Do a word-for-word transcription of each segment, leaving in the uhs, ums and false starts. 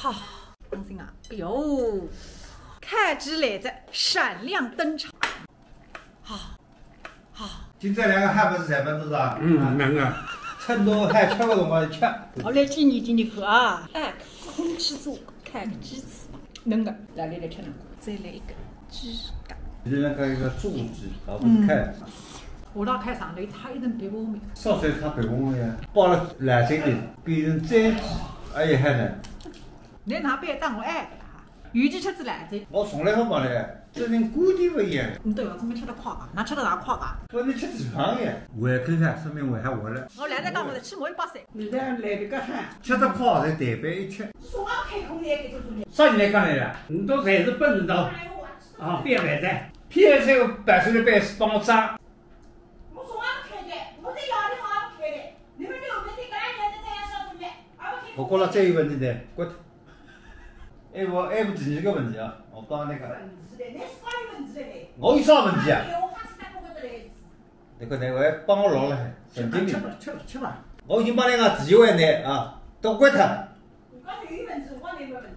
好，当心啊！哎呦，开机来哉，闪亮登场。好，好，今朝两个还勿是侪勿是啊？嗯，能个。趁到还吃个辰光吃。我来纪念纪念看啊！哎，空气炸锅，开个鸡翅，能个，来来来吃能个，再来一个鸡蛋。现在搞一个炸鸡，而不是开。我到开上头，伊一顿别包面。烧水它别忘了呀，包了来这个变成蒸鸡，哎呀还能。侬哪能别当我爱个啦？尤其吃仔来这，我从来勿包的，这人观点勿一样。侬对伐？怎么吃得快啊？哪吃得哪快啊？说你吃地方呀，胃口好，说明胃还活了。我来了讲我的，起码有八岁。现在来得个喊，吃得快才代表一切。是我开口也给做做的。啥人来讲来了？你都侪是笨蛋哎呦我啊，变白菜。偏要这个摆出来摆是帮我扎。我从来不开的，我在夜里我也不开的。你们六百岁干啥人在家烧什么？啊，不开。我觉着这有问题的，我，哎我哎我第二个问题啊，我讲那个，问题的，那是啥有问题的嘞？我有啥问题啊？哎呦，我还是打不过的嘞。那个那个还帮我老了还，神经病吃！吧吃吧吃吧。我已经帮那个第一位呢啊，都关他。我告诉你有问题，我没问题。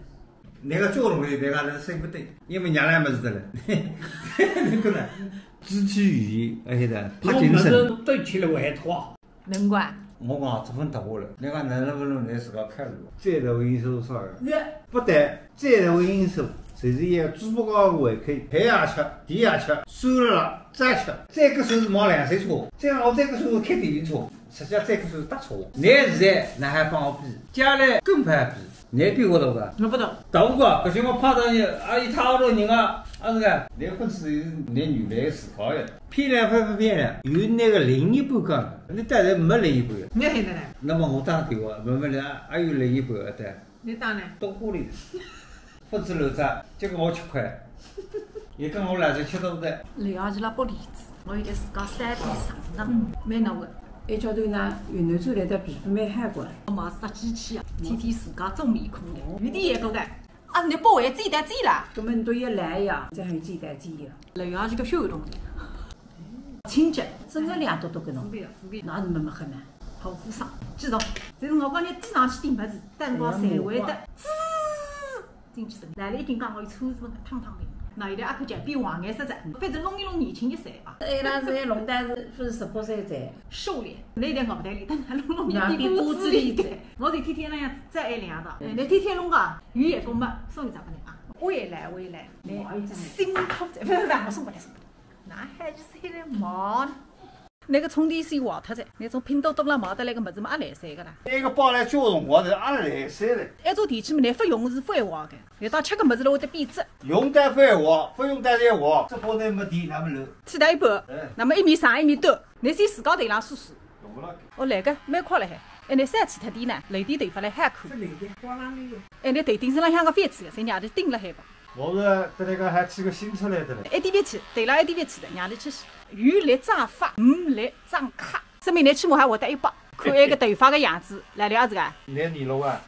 那个做东西，那个人生不对，因为原来没事的了。那个呢，肢体语言，而且呢，我拍精神。们都对起来我还拖。能管。我讲这份大话了，那个能不能来自家看路？最大的因素是啥个？是。不对，最大的因素就是要猪八戒胃口，菜也吃，地也吃，酸了辣，再吃，这个时候是往两岁车，这样我这个时候开电瓶车，实际上这个时候大车。你现在哪还帮我比？将来更不好比，你比我大个。我不懂。大个，搿些我拍到你，啊，一塌糊涂人啊，啊是个，你粉丝是你原来自家的，漂亮勿漂亮，有那个另一半讲，你当然没另一半。你还在呢？那么我打电话问问你，啊，还有另一半的，你当然。都过来，粉丝乱炸，结果我吃亏，也跟我来这吃多的。刘阿姨拉剥梨子，我有点自家三点上当，蛮难过。一角头呢，云南转来的皮肤蛮好个。我买杀鸡翅啊，天天自家做面孔的，有点也够个。啊，你不会自己带自己啦？根本都要来呀，这还有几代几呀？刘阿姨个血统的，亲戚，真的两多多个侬，是的，是的，哪是没没很难？好富商，记住，就是我讲你地上去顶物事，但是我侪会得滋进去的。来了已经讲我有抽什么烫烫的，那有点阿克姐变黄颜色的，反正弄一弄年轻一岁啊。哎，那是弄得是不是十八岁在？瘦脸，那一点搞不带力，但是弄弄年变骨子里的。我就天天那样再爱两道，哎，那天天弄个，有眼光嘛，送一只给你啊。未来未来，那心头在，不是不是，我送不来送不来，哪还是现在忙？那个充电线坏脱了，那种拼多多上买得来个物事嘛，也来三个啦。那个包来交辰光的，也来三了。一种电器嘛，侬勿用是勿会坏个，有当吃个物事了会得变质。用得勿坏，勿用得才坏，这包内没电，那么冷。去带一半，哎，那么一面长一面短，侬先自家头浪试试。用不了。哦，来个蛮快了海，哎，侬三次脱底呢，留点头发来好看。是哪个？光浪里有。哎，侬头顶身浪向个矸子，侪让伊顶了海吧。我是在那个还起个新出来的嘞。一点别去，头浪一点别去的，让伊去洗。有力长发，无力长卡，说明侬起码还活得一百。看埃个头发个样子，来了阿是个？你年龄啊？